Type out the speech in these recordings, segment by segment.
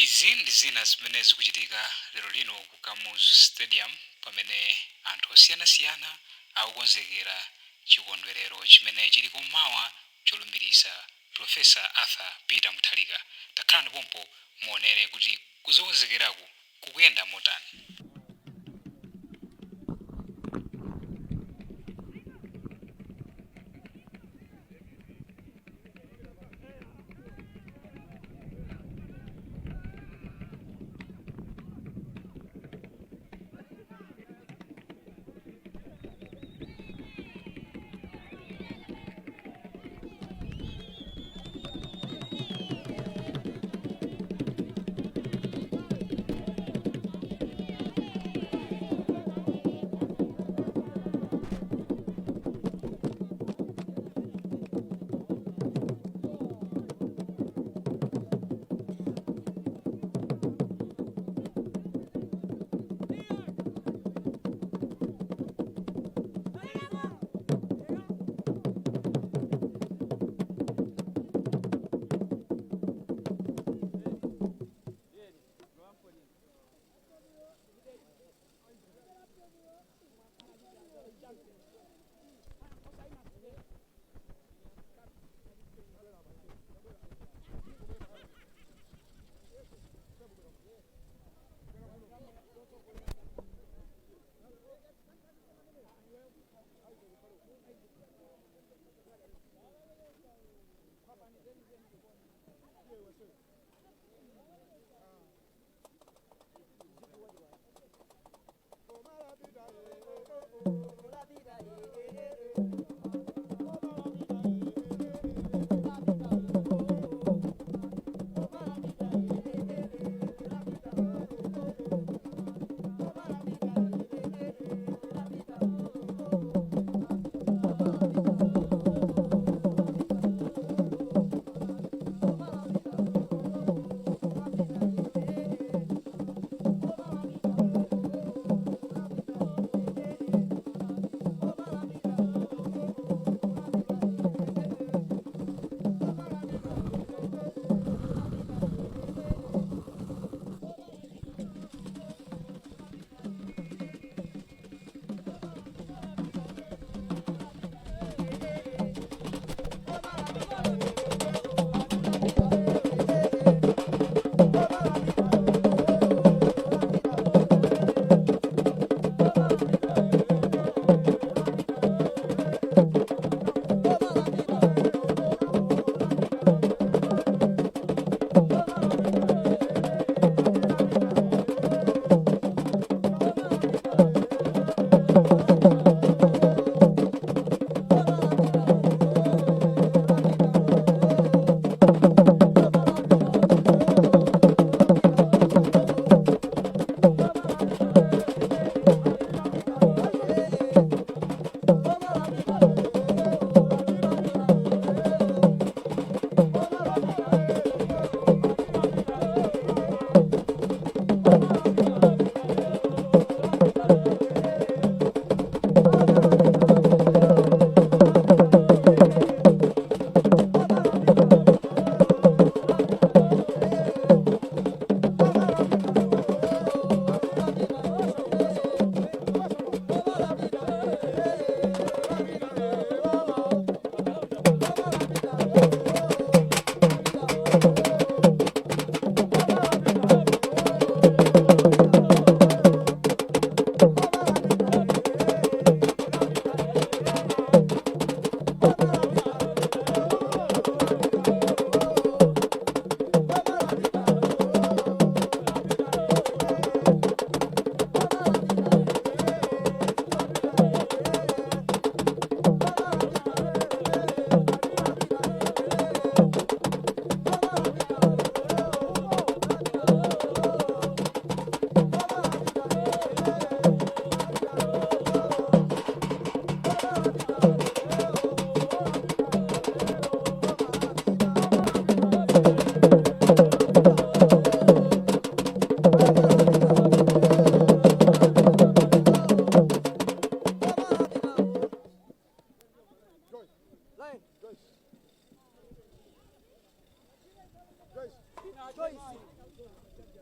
Izi ndi zina zimene zikuchitika lero lino ku Kamuzu Stadium pamene anthu osiyanasiyana akukonzekera chikondwerero chimene chili kumawa cholumbirisa Professor Arthur Peter Mutharika. Takhalani pompo muonere kuti kuzokonzekeraku kukuyenda motani.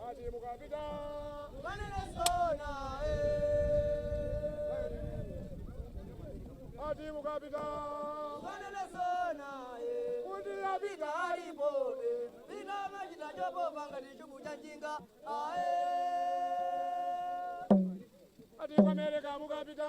Ati mukapita. Ati mukapita. Kuti apita ati ku America mukapita.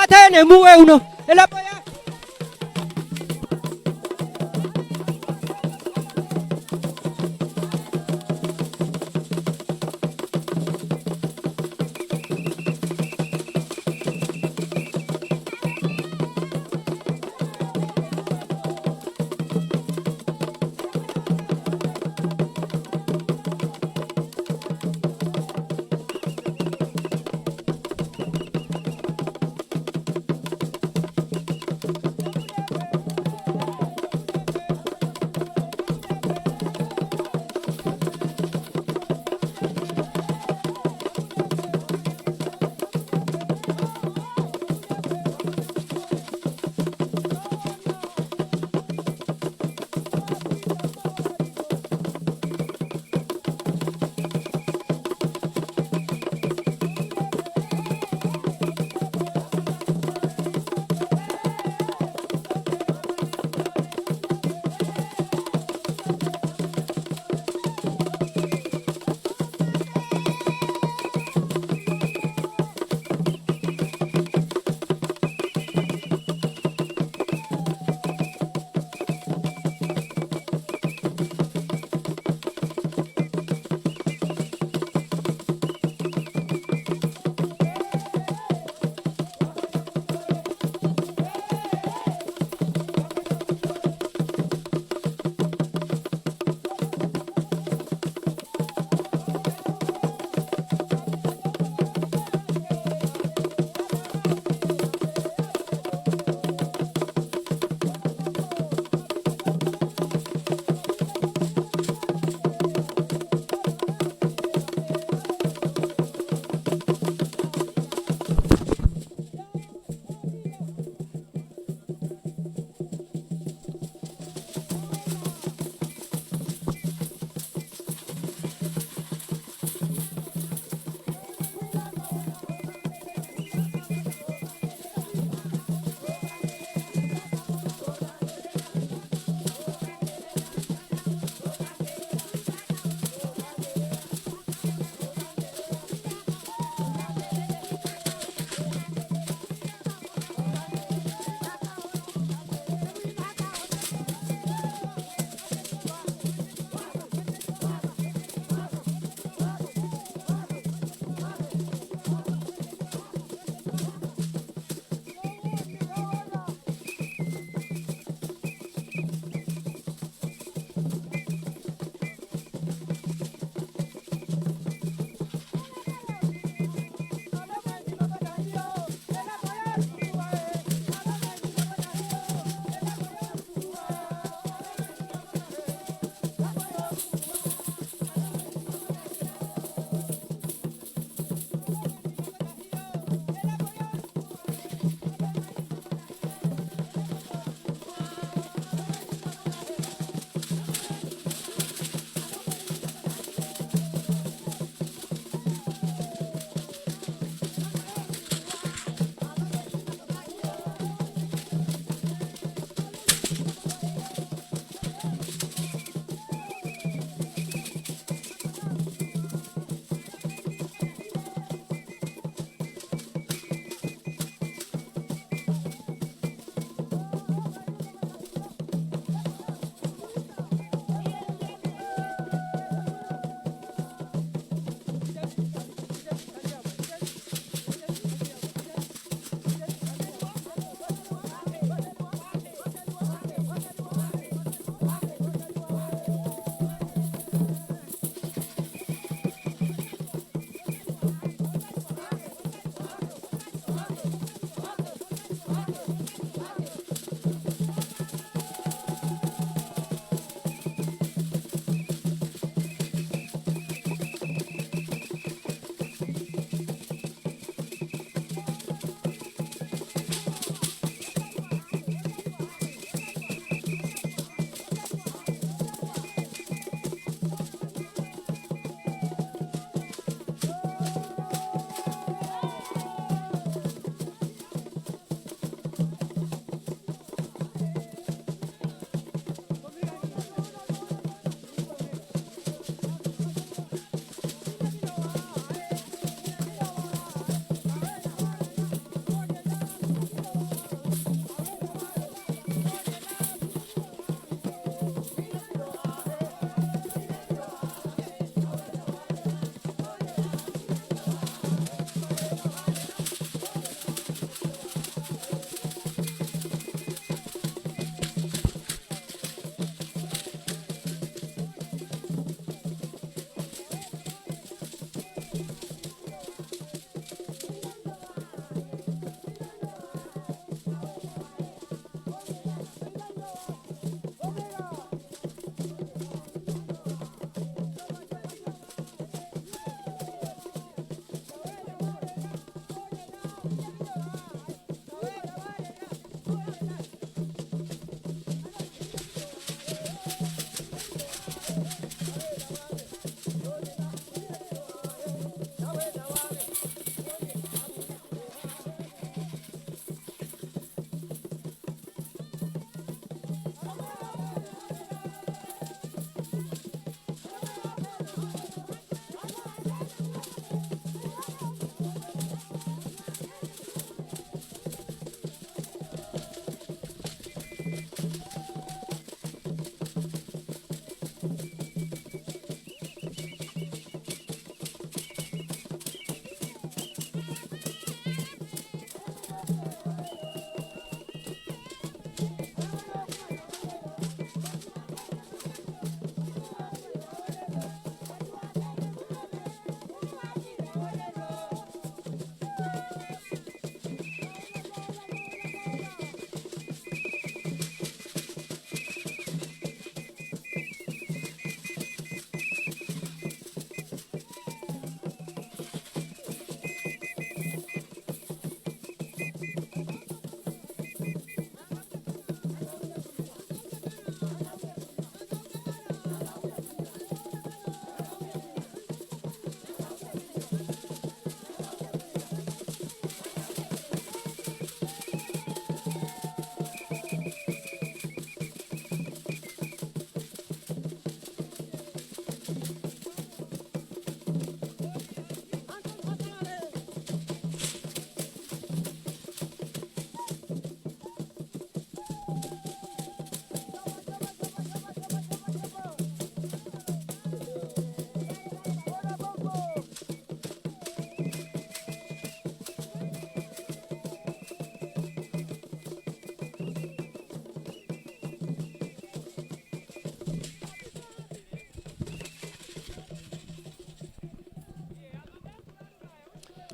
Atene muwe uno. Ela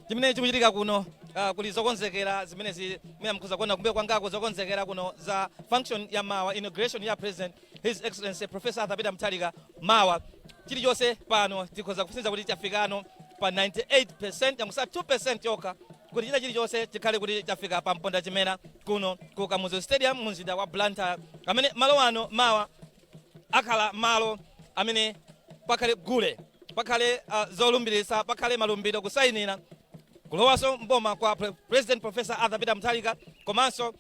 Chimene chikuchitika kuno, kuli zokonzekera zimenezi mene mukhoza kuona kumbuyo kwangako, zokonzekera kuno za function ya mawa, inauguration ya President, His Excellency Professor Arthur Peter Mutharika, mawa. Chilichonse pano tikhoza kusinza kuti chafikano pa 98%, yangotsala 2% yokha kuti china chilichonse chikhale kuti chafika pa mponda chimera kuno ku Kamuzu Stadium mu mzinda wa Blantyre, amene malo ano mawa akhala malo amene pakhale gule, pakhale zolumbiritsa, pakhale malumbiro, kusayinira kulowaso mboma kwa President Professor Arthur Peter Mutharika, komanso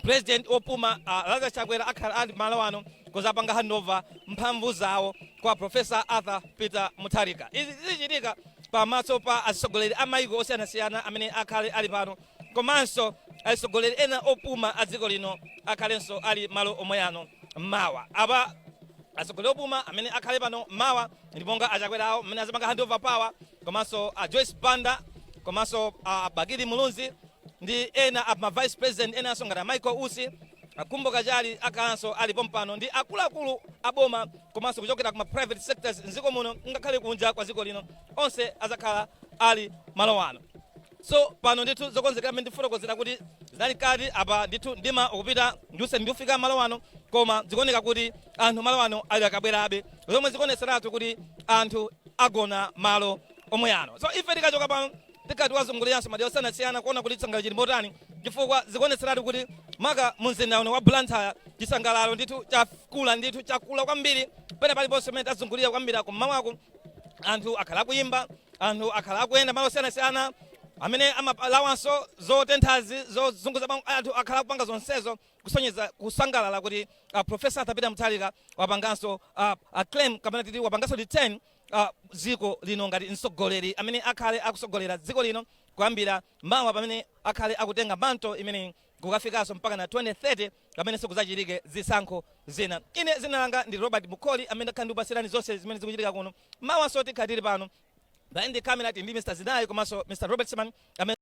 President wopuma Lazarus Chakwera akhala ali malo ano kuzapanga handover mphamvu zawo kwa Professor Arthur Peter Mutharika. Izi zichitika pamaso pa atsogoleri a maiko osiyanasiyana amene akhale ali pano, komanso atsogoleri ena opuma a dziko lino akhalenso ali malo omwe ano mawa. Apa atsogoleri opuma amene akhale pano mawa ndi monga aChakwerawo amene azapanga handover power, komanso a Joyce Banda, komanso a Bakili Muluzi ndi ena a ma vice president enanso ngati a Michael Usi, aKhumbo Kachali akhalanso alipo mpano, ndi akuluakulu aboma komanso kuchokera kuma private sectors mdziko muno ngakhale kunja kwa dziko lino, onse azakhala ali malo ano. So pano ndithu zokonzekera mmene ndifotokozera kuti zinali kati apa ndithu ndima ukupita ndiuse ndikufika malo ano, koma zikuoneka kuti anthu malo ano ali akabwerabe, zomwe zikuoneseratu kuti anthu agona malo omwe ano. So ife tikachoka pano tikati wazunguliranso madera osiyanasiyana kuona kuti chisangalalo chili motani, chifukwa zikuoneseratu kuti maka mumzinda uno wa Blantyre chisangalalo ndithu chakula, ndithu chakula kwambiri. Pena paliponse pamene tazungulira kwambiri kummawaku, anthu akhala akuyimba, anthu akhala akuyenda malo osiyanasiyana amene amalawanso zotenthazi zozunguza anthu akhala akupanga zonsezo kusonyeza kusangalala kuti Professor Arthur Peter Mutharika wapanganso claim kapena titi wapanganso return dziko lino ngati mtsogoleri amene akhale akusogolera dziko lino kuyambira mawa pamene akhale akutenga mantle imene kukafikanso mpaka na 2030 pamene sikuzachitike zisankho zina. Ine zina langa ndi Robert Mukoli amene ndakhala ndikupasirani zonse zimene zikuchitika kuno. Mawanso tikhala tili pano. Behind the camera tili ndi Mr Zinayi komanso Mr Robertson amene